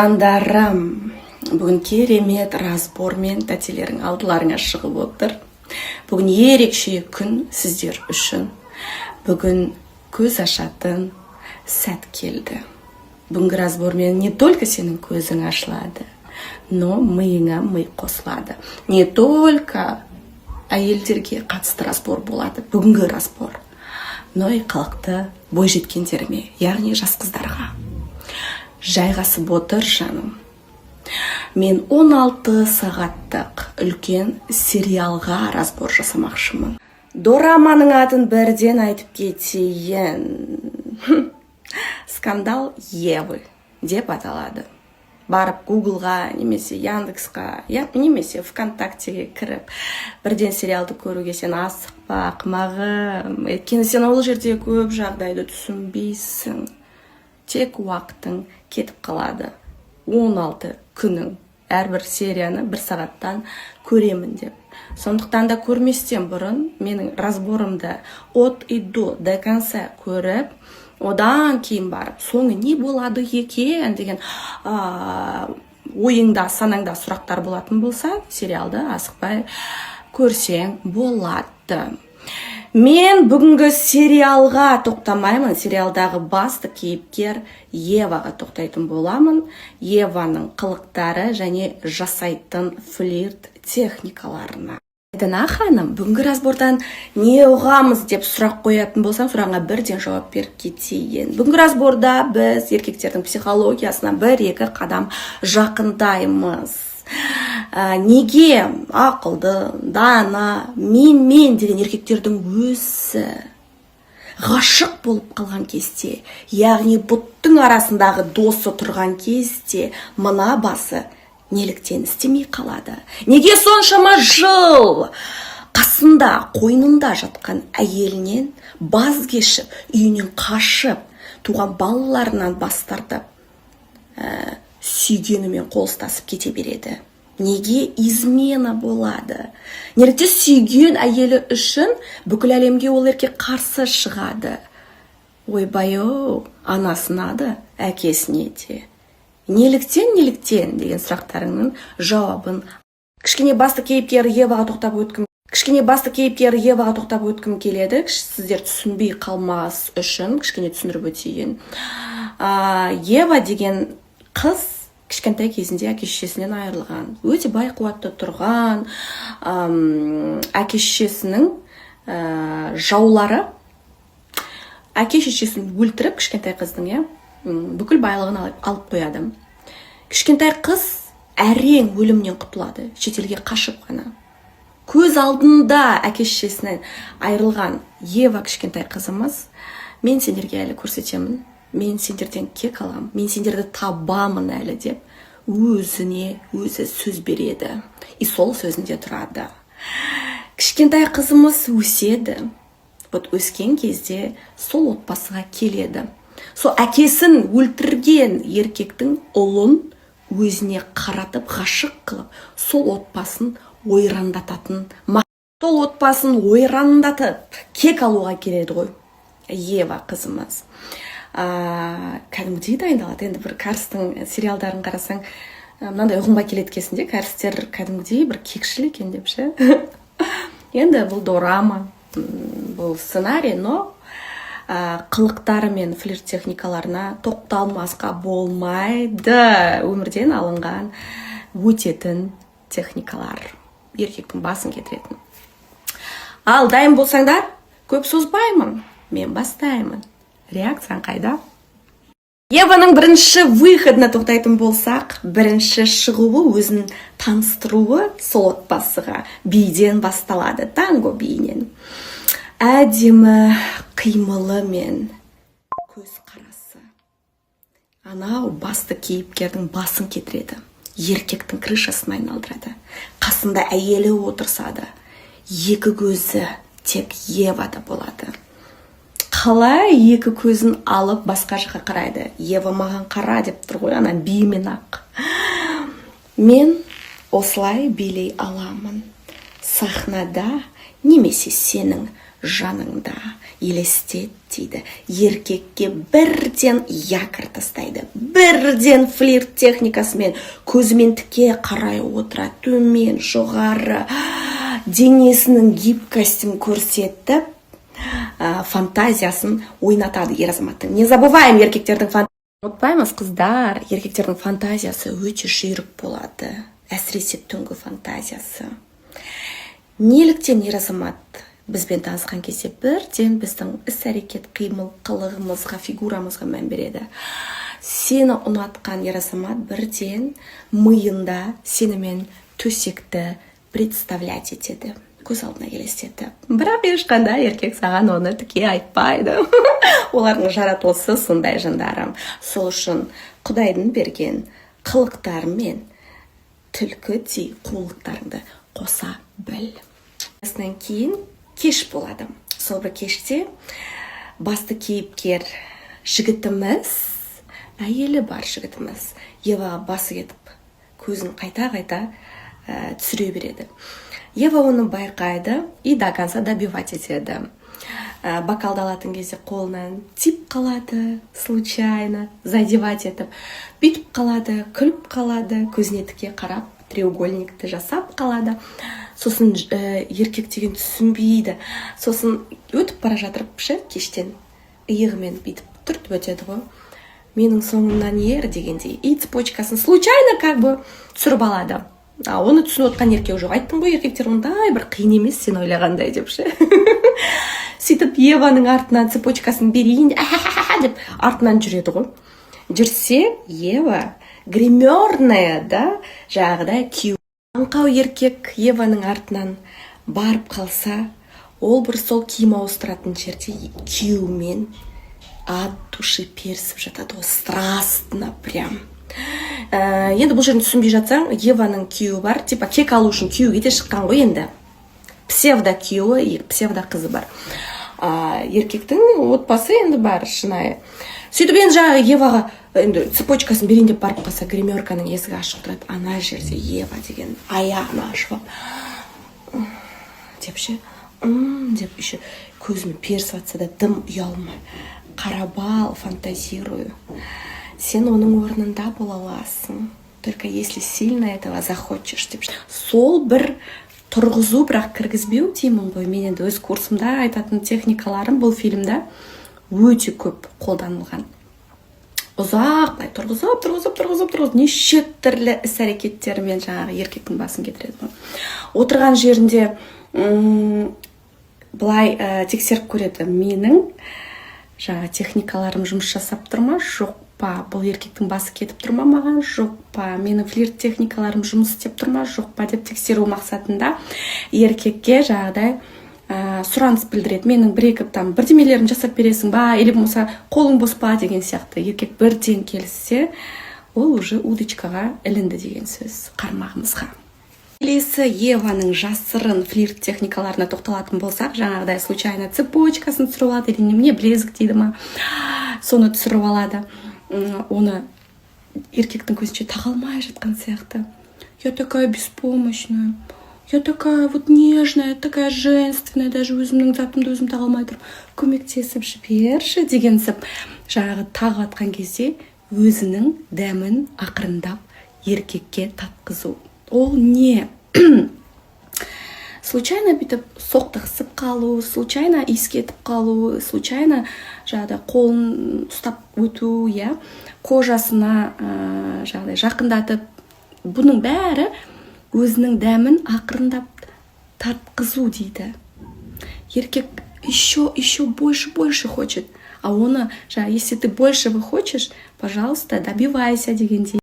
Жандарым, бүгін керемет разбормен тәтелерің алдыларыңа шығып отыр. Бүгін ерекше күн сіздер үшін. Бүгін көз ашатын сәт келді. Бүгінгі разбормен не только сенің көзің ашылады, но миыңа ми қосылады. Не только әйелдерге қатысты разбор болады бүгінгі разбор, но и қылықты бойжеткендеріме, яғни жас қыздарға. Жайғасып отыр, жаным. Мен 16 сағаттық үлкен сериалға разбор жасамақшымын. Дораманың атын бірден айтып кетейін: «Скандал Евы» деп аталады. Барып Гуглға немесе Яндексқа немесе ВКонтактеге кіріп, бірден сериалды көруге сен асықпа, ақымағым. Өйткені сен ол жерде көп жағдайды түсінбейсің, тек уақытың кетіп қалады. 16 күнің әрбір серияны бір сағаттан көремін деп. Сондықтан да көрместен бұрын менің разборымды от и до конца көріп, одан кейін барып соңы не болады екен деген ойыңда, санаңда сұрақтар болатын болса, сериалды асықпай көрсең болады. Мен бүгінгі сериалға тоқтамаймын, сериалдағы басты кейіпкер Еваға тоқтайтын боламын. Еваның қылықтары және жасайтын флирт техникаларына. «Айдана ханым, бүгінгі разбордан не ұғамыз?» деп сұрақ қоятын болсам, сұрағыңа бірден жауап беріп кетейін. Бүгінгі разборда біз еркектердің психологиясына бір екі қадам жақындаймыз. Неге ақылды, дана, мен мен деген еркектердің өзі ғашық болып қалған кезде, яғни бұттың арасындағы досы тұрған кезде, мына басы неліктен істемей қалады? Неге соншама жыл қасында, қойнында жатқан әйелінен баз кешіп, үйінен қашып, туған балаларынан бас тартып, сүйгенімен қол ұстасып кете береді? Неге измена болады? Неліктен сүйген әйелі үшін бүкіл әлемге ол еркек қарсы шығады? Ойбай ау, анасына да, әкесіне де. Неліктен, неліктен деген сұрақтарыңның жауабын. Кішкене басты кейіпкер Еваға тоқтап өткім келеді. Сіздер түсінбей қалмас үшін кішкене түсіндіріп өтейін. Ева деген қыз кішкентай кезінде әке шешесінен айырылған. Өте бай, қуатты тұрған әке шешесінің жаулары әке шешесін өлтіріп, кішкентай қыздың, иә, бүкіл байлығын алып қояды. Кішкентай қыз әрең өлімнен құтылады, шетелге қашып қана. Көз алдында әке шешесінен айырылған Ева кішкентай қызымыз: «Мен сендерге әлі көрсетемін, мен сендерден кек аламын, мен сендерді табамын әлі», – деп өзіне өзі сөз береді и сол сөзінде тұрады. Кішкентай қызымыз өседі. Вот өскен кезде сол отбасыға келеді. Сол әкесін өлтірген еркектің ұлын өзіне қаратып, ғашық қылып, сол отбасын ойрандатып, кек алуға келеді ғой. Ева қызымыз кәдімгідей дайындалады. Енді бір кәрістің сериалдарын қарасаң, мынандай ұғымға келеді екенсің де, кәрістер кәдімгідей бір кекшіл екен деп ше. Енді бұл дорама, бұл сценарий, но қылықтары мен флирт техникаларына тоқталмасқа болмайды. Өмірден алынған өтетін техникалар, еркектің басын кетіретін. Ал дайын болсаңдар, көп созбаймын, мен бастаймын. Реакцияң қайда? Еваның бірінші выходына тоқтайтын болсақ, бірінші шығуы, өзін таныстыруы сол отбасыға биден басталады, танго биінен. Әдемі қимылы мен көз қарасы анау басты кейіпкердің басын кетіреді, еркектің крышасын айналдырады. Қасында әйелі отырса да, екі көзі тек Евада болады. Қалай екі көзін алып басқа жаққа қарайды? «Ева, маған қара», – деп тұр ғой ана бимен ақ. «Мен осылай билей аламын сахнада немесе сенің Жаныңда елестет дейді. Еркекке бірден якорь тастайды, бірден флирт техникасымен көзімен тіке қарай отыра, төмен, жоғары, денесінің гибкостін көрсетіп, фантазиясын ойнатады ер азаматтың. Не забываем, еркектердің, ұмытпаймыз, қыздар, еркектердің фантазиясы өте жүйрік болады, әсіресе түнгі фантазиясы. Неліктен ер азамат бізбен танысқан кезде бірден біздің іс әрекет, қимыл қылығымызға, фигурамызға мән береді? Сені ұнатқан ер азамат бірден миында сенімен төсекті представлять етеді, көз алдына елестетіп. Бірақ ешқандай еркек саған оны тіке айтпайды, олардың жаратылысы сондай, жандарым. Сол үшін құдайдың берген қылықтары мен түлкідей қулықтарыңды қоса біл. Осыдан кейін кеш болады. Сол бір кеште басты кейіпкер жігітіміз, әйелі бар жігітіміз, Еваға басы кетіп, көзін қайта қайта түсіре береді. Ева оны байқайды и до конца добивать етеді. Бокалды алатын кезде қолынан тиіп қалады, случайно задевать етіп, бүйтіп қалады, күліп қалады, көзіне тіке қарап, треугольникті жасап қалады. Сосын еркек деген түсінбейді. Сосын өтіп бара жатырып ше, кештен иығымен бүйтіп түртіп өтеді ғой, менің соңымнан ер дегендей, и цепочкасын случайно как бы түсіріп алады. А оны түсініп отқан еркек жоқ. Айттым ғой, еркектер ондай бір қиын емес сен ойлағандай деп ше. Сөйтіп Еваның артынан цепочкасын берейін деп артынан жүреді ғой. Жүрсе, Ева гримерная да жаңағыдай күйеу. Аңқау еркек Еваның артынан барып қалса, ол бір сол киім ауыстыратын жерде күйеуімен от души перісіп жатады ғой, страстно прям. Енді бұл жерін түсінбей жатсаң, Еваның күйеуі бар, типа кек алу үшін күйеуге де шыққан ғой енді, псевдо күйеуі и псевдо қызы бар. Еркектің отбасы енді бар шынайы. Сөйтіп енді жаңағы Еваға енді цепочкасын берейін деп барып қалса, гримерканың есігі ашық тұрады. Ана жерде Ева деген аяғын ашып алып деп ше, деп еще көзіме перісіп жатса да, дым ұялмай қарап ал. Фантазирую, сен оның орнында бола аласың, только если сильно этого захочешь деп. Сол бір тұрғызу, бірақ кіргізбеу деймін ғой мен. Енді өз курсымда айтатын техникаларым бұл фильмда өте көп қолданылған. Ұзақ былай тұрғызып, тұрғызып, тұрғызып, тұрғызып, неше түрлі іс әрекеттерімен жаңағы еркектің басын кетіреді ғой. Отырған жерінде былай тексеріп көреді: менің жаңағы техникаларым жұмыс жасап тұр ма, жоқ па, бұл еркектің басы кетіп тұр ма маған, жоқ па, менің флирт техникаларым жұмыс істеп тұр ма, жоқ па деп тексеру мақсатында еркекке жаңағыдай сұраныс білдіреді: менің бір екі там бірдемелерімді жасап бересің ба или болмаса қолың бос па деген сияқты. Еркек бірден келіссе, ол уже удочкаға ілінді деген сөз, қармағымызға. Келесі Еваның жасырын флирт техникаларына тоқталатын болсақ, жаңағыдай случайно цепочкасын түсіріп алады или немене, білезік дейді ма, соны түсіріп алады. Оны еркектің көзінше таға алмай жатқан сияқты: я такая беспомощная, я такая вот нежная, такая женственная, даже өзімнің затымды өзім таға алмай тұрмын, көмектесіп жіберші дегенсіп, жаңағы тағып жатқан кезде өзінің дәмін ақырындап еркекке татқызу. Ол не, случайно бүйтіп соқтығысып қалу, случайно иіскетіп қалу, случайно жаңағыдай қолын ұстап өту, иә, кожасына жаңағыдай жақындатып, бұның бәрі өзінің дәмін ақырындап тартқызу дейді. Еркек еще, еще больше, больше хочет. А оны жаңағы, если ты большего хочешь, пожалуйста, добивайся дегендей.